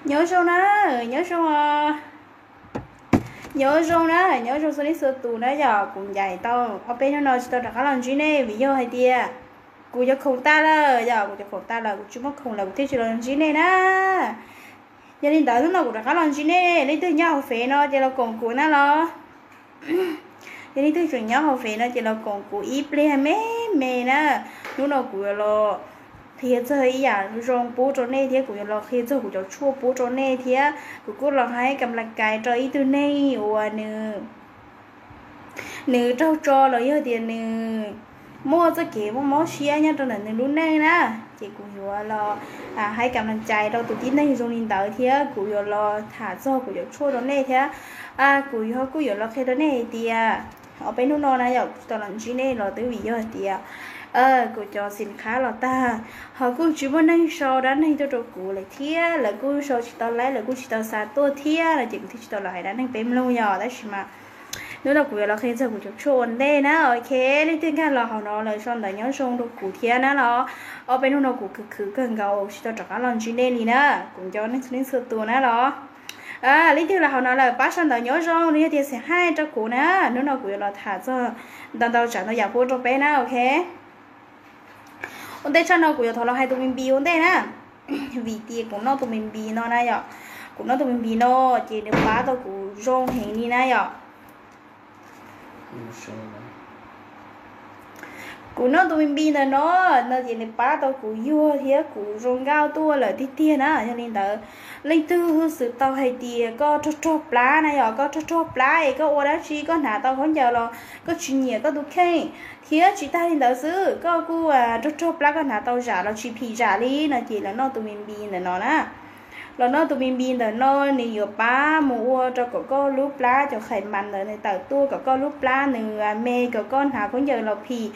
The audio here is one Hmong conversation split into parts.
Nyob zoo na, nyob zoo os. Nyob zoo na, nyob zoo txhua leej txhua tus na yom. Kuv ncaim tau ob peb hnub no tsis tau rov qab los ntsib nej vim yog hais tias kuv cov khoom tag lawm yom, kuv cov khoom tag lawm, kuv tsis muaj khoom lawm kuv thiaj tsis los ntsib nej na. Yog li ntawd hnub no kuv rov qab los ntsib nej, leej twg nyob hauv fev no ces los koom kuv na los. Yog leej twg tseem nyob hauv fev no ces los koom kuv ib pliag me me na. Hnub no kuv yuav los qhia txog ib yam zoo pub rau nej thiab kuv yuav los qhia txog kuv cov tshuaj pub rau nej thiab kuv kuj los hais kam las kais rau ib tug neeg uas nws nws raug tso los yog tias nws muaj txoj kev muaj mob siab nyob rau ntawm nws lub neej na, ces kuv yuav los hais kam las kais rau tus tib neeg zoo li ntawd thiab kuv yuav los tham txog kuv cov tshuaj rau nej thiab kuv yuav kuj yuav los qhia rau nej hais tias ob peb hnub no na yom kuv tsis tau los ntsib nej los twb vim yog hais tias kuv cov xim khab los tag, ho kuj tsis muaj neeg sau dab neeg tuaj rau kuv lawm thiab lawv kuj sau tsis tau laib, lawv kuj tsis tau xa tuaj thiab no ces kuv thiaj tsis tau los hais dab neeg peb mloog yom. Tab sis mas hnub no kuv yuav los qhia txog kuv cov tshuaj ua ntej na. Ok, leej twg nkag los hauv no lawm sau ntawv nyob zoo rau kuv thiab na los. Ob peb hnub no kuv khwv khwv kawg nkaus tsis tau rov qab los ntsib nej li na. Kuv nco nej txhua leej txhua tus na los. Leej twg los hauv no lawm pab sau ntawv nyob zoo los yog tias xeem hais rau kuv na. Hnub no kuv yuav los tham txog ntau ntau tsav ntau yam pub rau peb na. Ok, ua ntej tshaj no kuv yuav thov los hais tus me npis ua ntej na. Vim tias kuv noj tus me npis no na yom, kuv noj tus me npis no ces nws pab tau kuv zoo heev li na yom. Kuv noj tus me npis ntawm no no ces nws pab tau kuv yuag thiab kuv zoo nkauj tuaj lawm tiag tiag na. Yog li ntawd, leej twg xwm tau hais tias koj rog rog plab na yom, koj rog rog plab es koj ua dab tsi koj hnav tau khaub ncaws los koj tsis nyiam koj tus kheej, thiab tsis tag li ntawd xwb koj kuj rog rog plab koj hnav tau zam los tsis phim zam li no ces los noj tus me npis ntawm no na. Los noj tus me npis ntawm no nws yuav pab mus ua rau kom koj lub plab cov khais mas ntawd nws tawm tuaj kom koj lub plab nws me kom koj hnav khaub ncaws los phim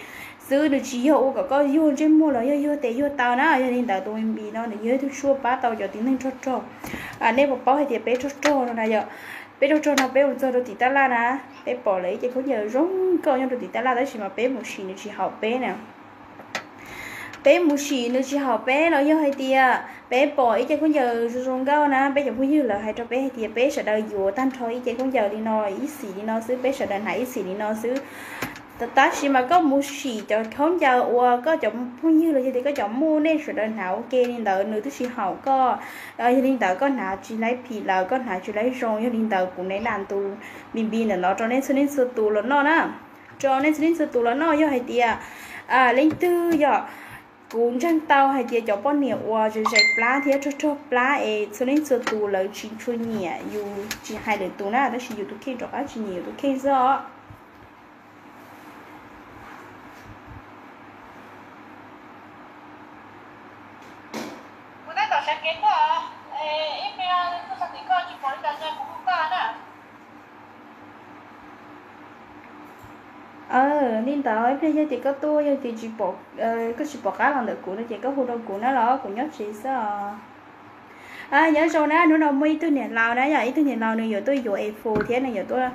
xwb, nws tsis yog ua kom koj yuag ntsej muag los yog yuag tes yuag taw na. Yog li ntawd tus me npis no nws yog ib tug tshuaj pab tau cov tib neeg rog rog. Nej puas paub hais tias peb rog rog no na yom, peb rog rog no peb mus txog rau tim tab laj na, peb pom lawv ib ce khaub ncaws zoo nkauj nyob rau tim tab laj tab sis mas peb mus sim nws tsis haum peb na. Peb mus sim nws tsis haum peb los yog hais tias peb pom ib ce khaub ncaws zoo zoo nkauj na, peb cov phooj ywg lawv hais rau peb hais tias peb sawv daws yuav tag nrho ib ce khaub ncaws li no ib xim li no xwb, peb sawv daws hnav ib xim li no xwb. Tab sis mas koj mus sim cov khaub ncaws uas koj cov phooj ywg los yog tias koj cov muj nej sawv daws hnav ua ke li ntawd nws twb tsis haum koj. Yog li ntawd koj hnav tsis laib phim lawm, koj hnav tsis laib zoo. Yog li ntawd kuv nes nam tus me npis ntawm no rau nej txhua leej txhua tus los noj na. Rau nej txhua leej txhua tus los noj yog hais tias leej twg yom, kuv ntseeg tau hais tias cov poj niam uas zais zais plab thiab rog rog plab es txhua leej txhua tus lawv tsis tshua nyiam yus, tsis hais lwm tus na tab sis yus tus kheej rov qab tsis nyiam yus tus kheej xwb os. Kuv tab tom sawv kev tuaj, ib pliag tuaj txog tim koj tsis pom li cas ces kuv hu koj na. Li ntawd ib pliag yog tias koj tuaj yog tias tsis pom, koj tsis pom qab los ntawm kuv no ces koj hu rau kuv na los kuv nyob tsev xwb os. Nyob zoo na, hnub no muaj ib tug niam laus na yom, ib tug niam laus nws yuav tuaj yuav e fu thiab nws yuav tuaj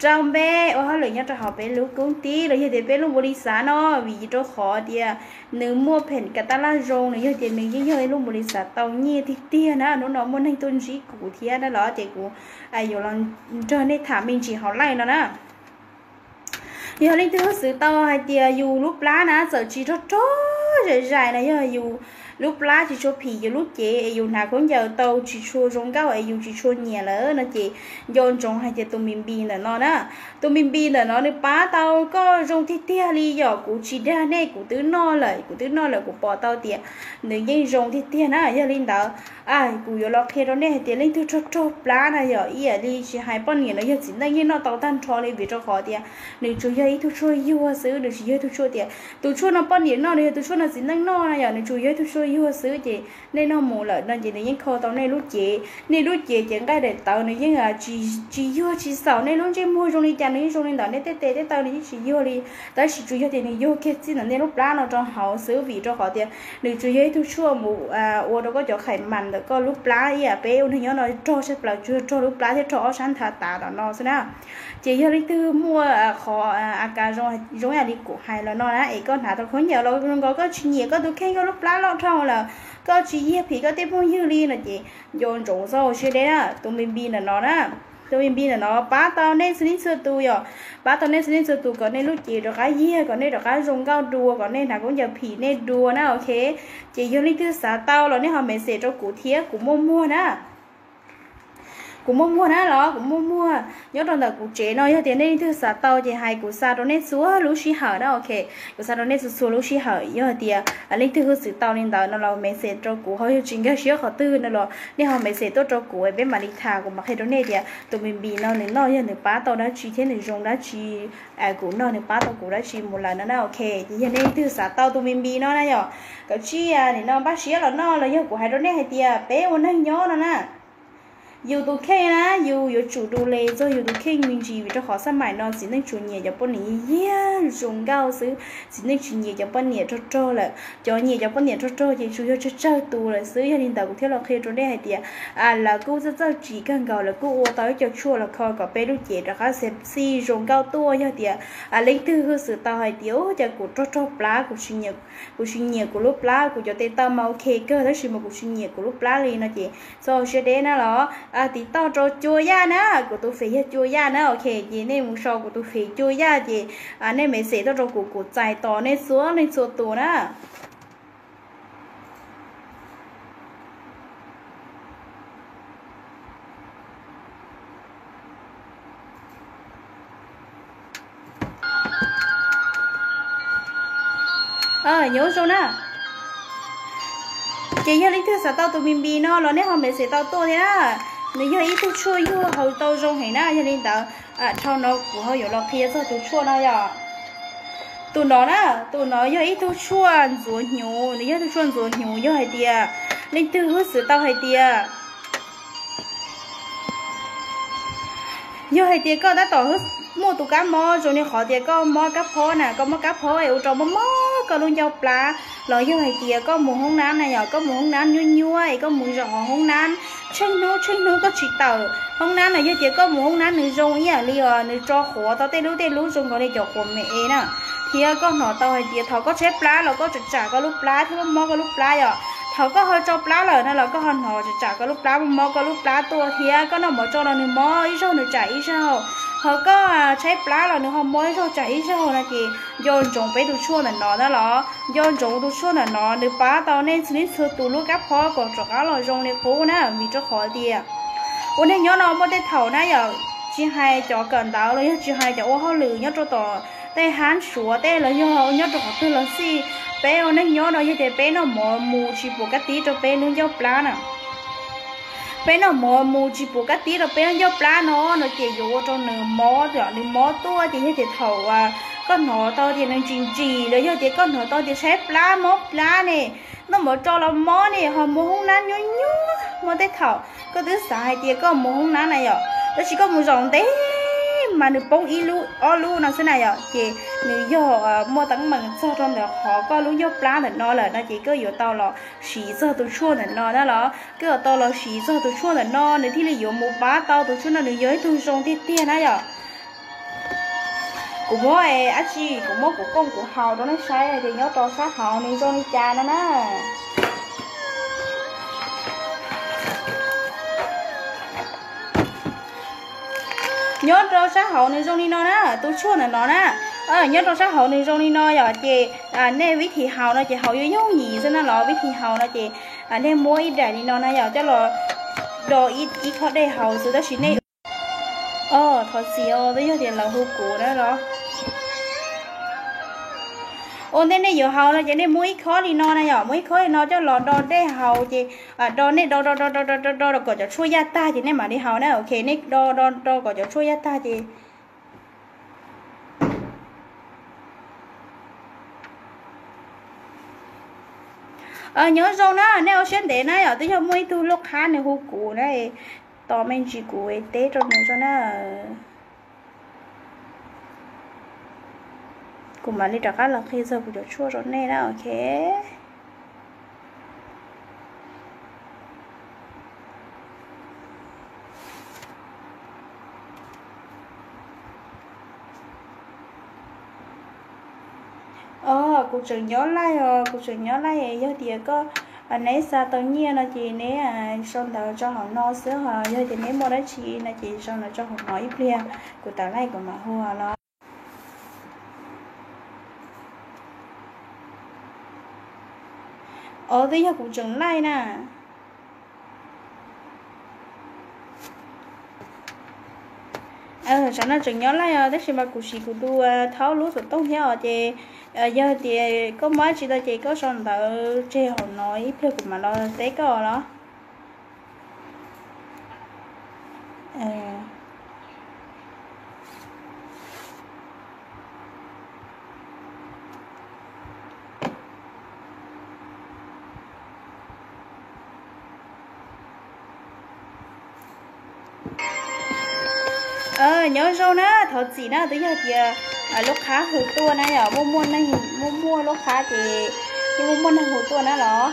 rau npe ua hauj lwm nyob rau hauv peb lub koob tib los yog tias peb lub npau li xav no vim rau qhov tias nws muaj phem kas taj laj zoo, nws yog tias nws yeej yog ib lub npau li xav tau nyiaj tiag tiag na. Hnub no muaj neeg tuaj ntsib kuv thiab na los ces kuv yuav los nrog nej tham me ntsis hauv laij no na. Yog leej twg xwv tau hais tias yus lub plab na txawm tsis rog rog zais zais na, yog yus lub plab tsis tshua phim yus lub cev es yus hnav khaub ncaws tau tsis tshua zoo nkauj es yus tsis tshua nyiam lawm no ces nco ntsoov hais tias tus me npis ntawm no na, tus me npis ntawm no nws pab tau koj zoo tiag tiag li yom. Kuv tsis dag nej, kuv twb noj lawm, kuv twb noj lawm kuv pom tau tias nws yeej zoo tiag tiag na. Yog li ntawd kuv yuav los qhia rau nej hais tias leej twg rog rog plab na yom, ib yam li tsis hais poj niam los yog txiv neej yeej noj tau tag nrho li vim rau qhov tias nws tsuas yog ib tug tshuaj yuag xwb, nws tsis yog ib tug tshuaj tias tus tshuaj no poj niam noj los yog tus tshuaj no txiv neej noj na yom, nws tsuas yog ib tug tshuaj yuag xwb ces nej noj mus lawm no ces nws yeej kho tau nej lub cev, nej lub cev ces nqaij daim tawv nws yeej tsis yuag tsis xaum, nej lub ntsej muag zoo li cas nws yeej zoo li ntawd, nej tej tes tej taw nws yeej tsis yuag li. Tab sis tsuas yog tias nws yuag kiag txij ntawm nej lub plab no rau hauv xwb vim rau qhov tias nws tsuas yog ib tug tshuaj mus ua rau koj cov khais mas ntawm koj lub plab ib yam peb ua neeg nyob no rog tshaj plaws tsuas yog rog lub plab thiab rog ob sab nthav tav tom no xwb na. Ces yog leej twg muaj qhov a kas zoo zoo ib yam li kuv hais los no na es koj hnav tau khaub ncaws los zoo nkaus koj tsis nyiam koj tus kheej, koj lub plab loj dhau lawm, koj tsis yiag phim koj tej phooj ywg li no ces Nco ntsoov txhob ua siab deb na, tus me npis ntawm no na, tus me npis ntawm no pab tau nej txhua leej txhua tus yom, pab tau nej txhua leej txhua tus kom nej lub cev rov qab yiag, kom nej rov qab zoo nkauj dua, kom nej hnav khaub ncaws phim nej dua na, ok. Ces yog leej twg xav tau los nej ho message rau kuv thiab, kuv muaj muag na. Kuv muaj muag na los kuv muaj muag nyob rau ntawm kuv tsev no, yog tias nej leej twg xav tau ces hais kuv xa rau nej txhua lub sij hawm na, ok. Kuv xa rau nej txhua txhua lub sij hawm, yog hais tias leej twg hwj xwm tau li ntawd no los message rau kuv, ho yog tsis nkag siab qhov twg no los nej ho message tuaj rau kuv, peb mam li tham, kuv mam qhia rau nej tias tus me npis no nws noj yog nws pab tau dab tsi thiab nws zoo dab tsi, kuv noj nws pab tau kuv dab tsi mus lawm no na, ok. Ces yog nej leej twg xav tau tus me npis no na yom, kav tsij nim no npaj siab los noj, los yog kuv hais rau nej hais tias peb ua neeg nyob no na, yus tus kheej na, yus yuav tsum du les txog yus tus kheej me ntsis, vim rau qhov xab maim no txiv neej tsuas nyiam cov poj niam yag zoo nkauj xwb, txiv neej tsis nyiam cov poj niam rog rog lawm. Cov nyiam cov poj niam rog rog ces tsuas yog tsawg tsawg tus lawm xwb. Yog li ntawd kuv thiaj los qhia rau nej hais tias lawv kuj txawj txawj tsim kawg nkaus, lawv kuj ua tau ib co tshuaj los kho kom peb lub cev rov qab sexy zoo nkauj tuaj. Yog tias leej twg hwj xwm tau hais tias ua cas kuv rog rog plab, kuv tsis nyiam kuv lub plab, kuv cov tes taw mas ok kawg tab sis mas kuv tsis nyiam kuv lub plab li no ces txhob ua siab deb na los tiv tauj rau Cua Yaj na, kuv tus fem yog Cua Yaj na, ok. Ces nej mus sau kuv tus fem Cua Yaj ces nej message tuaj rau kuv, kuv txais tos nej txhua leej txhua tus na. Nyob zoo na. Ces yog leej twg xav tau tus me npis no los nej ho message tau tuaj thiab na. Nws yog ib tug tshuaj yuag haus tau zoo heev na, yog li ntawd dhau no kuv ho yuav los qhia txog tus tshuaj no yom. Tus no na, tus no yog ib tug tshuaj ntxuav hnyuv, nws yog ib tug tshuaj ntxuav hnyuv, yog hais tias leej twg hwj xwm tau hais tias Yog hais tias koj tab tom muaj tus kab mob zoo li qhov tias koj mob kab phob na, koj mob kab phob es ua rau mob mob koj lub ncauj plab, los yog hais tias koj mus hoob nab na yom, koj mus hoob nab nyuab nyuab es koj mus zaum hauv hoob nab tsheej hnub tsheej hnub koj tsis tawm hoob nab no, yog tias koj mus hoob nab nws zoo ib yam li os, nws tso quav tau tej lub tej lub zoo nkaus li cov quav me es na, thiab koj hnov tau hais tias thaum koj tshaib plab los koj tsam tsam koj lub plab thiab mob mob koj lub plab yom. Thaum koj ho tso plab lawm no los koj ho hnov tsam tsam koj lub plab, mob mob koj lub plab tuaj, thiab koj noj mov tsau los nws mob ib zaug nws tsam ib zaug, ho koj tshaib plab los nws ho mob ib zaug tsam ib zaug no ces nco ntsoov peb tus tshuaj ntawm no na los nco ntsoov tus tshuaj ntawm no, nws pab tau nej txhua leej txhua tus lub kab phob kom rov qab los zoo li qub na, vim rau qhov tias ua neeg nyob no muaj tej thaum na yom, tsis hais cov kawm ntawv los yog tsis hais cov ua hauj lwm nyob rau tom tej hab Suav tej los yog nyob rau qhov twg los xij, peb ua neeg nyob no yog tias peb noj mov mus tsis pum kab tib rau peb lub ncauj plab na, peb noj mov mus tsis pum kab tib rau peb lub ncauj plab no, no ces yuav ua rau nws mob, nws mob tuaj ces yog tias thaum koj hnov tau tias nws ntsim ntsim los yog tias koj hnov tau tias tshaib plab mob plab ne, noj mov tsau los mob ne, ho mus hoob nab nyuab nyuab, muaj tej thaum koj twb xav hais tias koj mus hoob nab na yom, tab sis koj mus zaum ntev mas nws poob ib lub ob lub no xwb na yom, ces nws yog muaj teeb meem txog rau ntawm qhov koj lub ncauj plab ntawm no lawm no ces koj yuav tau los siv txog tus tshuaj ntawm no na los koj yuav tau los siv txog tus tshuaj ntawm no nws thiaj li yuav mus pab tau. Tus tshuaj no nws yog ib tug zoo tiag tiag na yom. Kuv muab dab tsi, kuv muab kuv kooj kuv haus rau nej saib tias nyob rau sab hauv nws zoo li cas no na. Nyob rau sab hauv nws zoo li no na, tus tshuaj ntawm no na. Nyob rau sab hauv nws zoo li no yom, ces nej vib thim haus no ces haus yooj yooj yim xwb na los, vib thim haus no ces nej muab ib daim li no na yom coj los do ib khob dej haus xwb tab sis nej, thov txim os, twb yog tias lawv hu kuv na los. Ua ntej nej yuav haus no ces nej muab ib khob li no na yom, muab ib khob li no coj los do dej haus ces do nej do do do do do do do kom cov tshuaj yaj tag ces nej mam li haus na, ok, nej do do do kom cov tshuaj yaj tag ces nyob zoo na, nej ua siab ntev na yom, twb yog muaj ib tug lub qhab nws hu kuv na, tos me ntsis kuv teb rau nws tso na. Kuv mam li rov qab los qhia txog kuv cov tshuaj rau nej na, ok. Os, kuv tseem nyob laij os, kuv tseem nyob laij, yog tias koj Neb xa tau nyiaj no ces neb sau ntawv tso hauv no xwb, ho yog tias neb muaj dab tsi no ces sau ntawv tso hauv no ib pliag, kuv tawm laij kuv mam hu los. Os, twb yog kuv tseem laij na. Tsam no tseem nyob laij os, tab sis mas kuv siv kuv tus thaub lub xov tooj thiab os, ces yog tias koj muaj dab tsi tau ces koj sau ntawv tseg hauv no ib pliag kuv mam los teb koj los. Nyob zoo na, thov txim na, twb yog tias lub qhab hu tuaj na yom, muaj muaj neeg, muaj muaj lub qhab ces yeej muaj muaj neeg hu tuaj na los.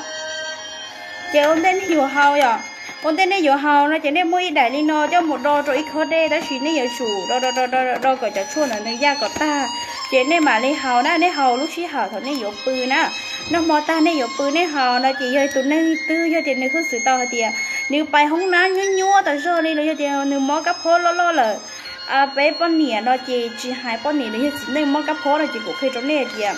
Ces ua ntej nej yuav haus yom, ua ntej nej yuav haus no ces nej muaj ib daim li no coj mus do rau ib khob dej, tab sis nej yuav tsum do do do do do kom cov tshuaj ntawd nws yaj kom tag, ces nej mam li haus na. Nej haus lub sij hawm thaum nej yuav pw na, noj hmo tag nej yuav pw nej haus no ces yog tus neeg twg yog tias nws hwj xwm tau hais tias nws pais hoob nab nyuab nyuab tas zog li los yog tias nws mob kab phob loj loj lawm. Peb poj niam no ces tsis hais poj niam los yog txiv neej mob kab phob no ces kuv qhia rau nej tias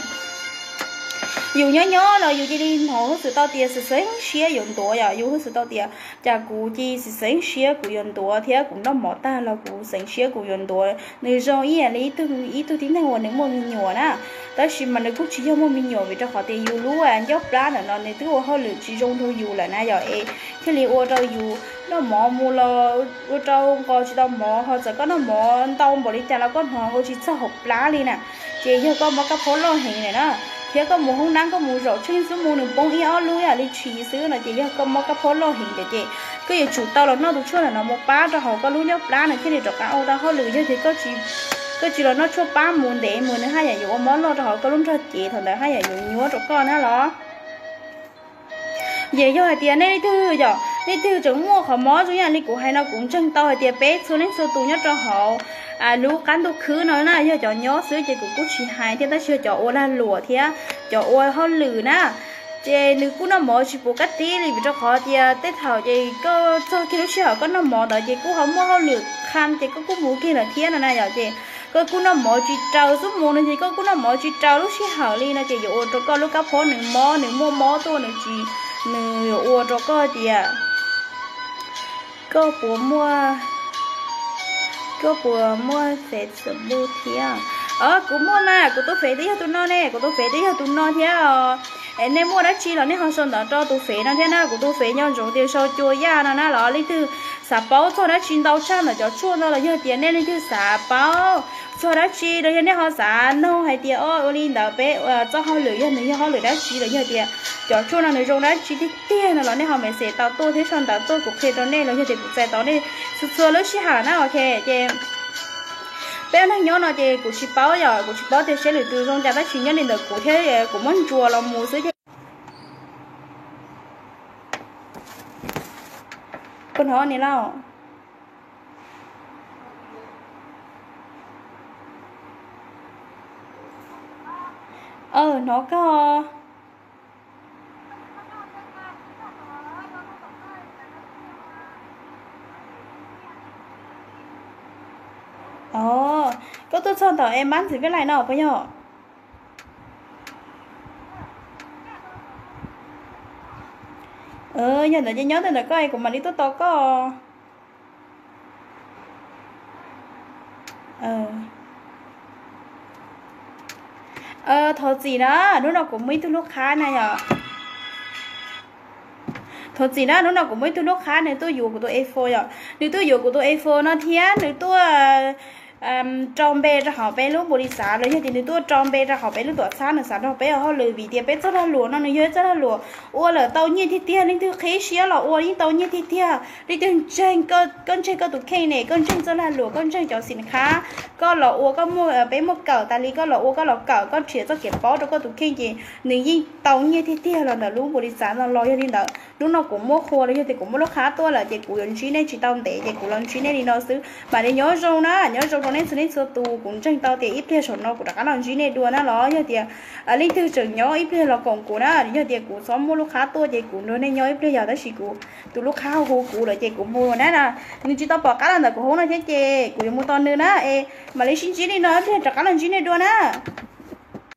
yus nyob nyob los yus cia li hnov hwj xwm tau tias xeev xeev siab yuav ntuav yom, yus hwj xwm tau tias cas kuv cia li xeev xeev siab kuv yuav ntuav thiab kuv noj mov tag los kuv xeev siab kuv yuav ntuav. Nws zoo ib yam li ib tug tib neeg uas nws muaj me nyuam na, tab sis mas nws kuj tsis yog muaj me nyuam vim rau qhov tias yus lub ncauj plab ntawm no nws twb ua hauj lwm tsis zoo rau yus lawm na yom, es thiaj li ua rau yus noj mov mus los ua rau nqos tsis tau mov, ho txawm koj noj mov ntau npaum li cas los koj hnov nkaus tsis txog hauv plab li na. Ces yog koj mob kab phob loj heev lawm na, thiab koj mus hoob nab koj mus zaum tsheej xub mus nws poob ib ob lub yam li tshis xwb no ces yog koj mob kab phob loj heev tiag ces koj yuav tsum tau los noj tus tshuaj ntawm no mus pab rau hauv koj lub ncauj plab nws thiaj li rov qab ua tau hauj lwm. Yog tias koj tsis los noj tshuaj pab mus ntev mus nws haj yam yuav ua mob loj rau hauv koj lub nrog cev, thaum ntawd haj yam yuav nyuab rau koj na los. Ces yog hais tias nej leej twg yom, leej twg tseem muaj qhov mob zoo ib yam li kuv hais no kuv ntseeg tau hais tias peb txhua leej txhua tus nyob rau hauv lub qab ntuj khwb no na, yog cov nyob xwb ces kuv kuj tsis hais thiab, tab sis yog cov ua lag luam thiab cov ua hauj lwm na, ces nws kuj noj mov tsis puv kab tib li vim rau qhov tias tej thaum ces koj txog kiag lub sij hawm koj noj mov ntawd ces kuj ho muaj hauj lwm qha ces koj kuj mus kiag lawm thiab no na yom, ces koj kuj noj mov tsis raws xub mus no ces koj kuj noj mov tsis raws lub sij hawm li no ces yuav ua rau koj lub kab phob nws mob, nws muaj mob tuaj nws tsis, nws yuav ua rau koj tias koj puas muaj, koj puas muaj Facebook thiab? Os, kuv muaj mas, kuv tus fev twb yog tus no ne, kuv tus fev twb yog tus no thiab os. Es nej muaj dab tsi los nej ho sau ntawv rau tus fev no thiab na, kuv tus fev nco ntsoov tias sau cua yaj no na los. Leej twg xav paub txog dab tsi ntau tshaj ntawm cov tshuaj no los yog tias nej leej twg xav paub txog dab tsi los yog nej ho xav noog hais tias o ua li ntawd peb txoj hauj lwm yog nws yog hauj lwm dab tsi los yog tias cov tshuaj no nws zoo dab tsi tiag tiag no los nej ho message tau tuaj thiab sau ntawv tuaj kuv qhia rau nej los yog tias kuv txais tau nej txhua txhua lub sij hawm na. Ok, ces peb neeg nyob no ces kuv tsis paub yom, kuv tsis paub tias seb lwm tus zoo cas tab sis nyob li ntawm kuv thiab kuv muab ntsuas los mus xwb ces koj hnov ni lauj. Hnov koj. Koj tuaj txog tom es mab ntxiv peb lais no puas yog? Yog ntawd ces nyob ntawm koj es kuv mam li tuaj tos koj. Thov txim na, hnub no kuv muaj ib tug lub qhab na yom. Thov txim na, hnub no kuv muaj ib tug lub qhab nws tuaj yuav kuv tus iPhone yom. Nws tuaj yuav kuv tus iPhone no thiab nws tuaj rau npe rau hauv peb lub npau li xav los yog tias nws tuaj rau npe rau hauv peb lub tuam txhab, nws xav nrog peb ua hauj lwm vim tias peb txoj lag luam no nws yog ib txoj lag luam ua lawm tau nyiaj tiag tiag. Leej twg qhib siab los ua yeej tau nyiaj tiag tiag. Leej twg ntseeg, koj ntseeg koj tus kheej ne, koj ntseeg txoj lag luam, koj ntseeg cov xim khab, koj los ua, koj muaj, peb muaj kawm tas li koj los ua, koj los kawm, koj nrhiav txoj kev paub rau koj tus kheej ces nws yeej tau nyiaj tiag tiag los ntawm lub npau li xav no los. Yog li ntawd hnub no kuv muab qhua los yog tias kuv muab lub qhab tuaj lawm ces kuv yuav ntsib nej tsis tau ntev ces kuv los ntsib nej li no xwb. Mam li nyob zoo na, nyob zoo. Rau nej txhua nej txhua tus, kuv ntseeg tau tias ib pliag saum no kuv rov qab los ntsib nej dua na los yog tias leej twg tseem nyob ib pliag los koom kuv na, yog tias kuv txhob muaj lub qhab tuaj ces kuv nrog nej nyob ib pliag yog tab sis kuv tus lub qhab hu kuv lawm ces kuv mus na. Nws tsis tau pom qab los ntawm kuv hauv no thiab ces kuv yuav mus tos nws na es mam li sib ntsib li no ib pliag rov qab los ntsib nej dua na.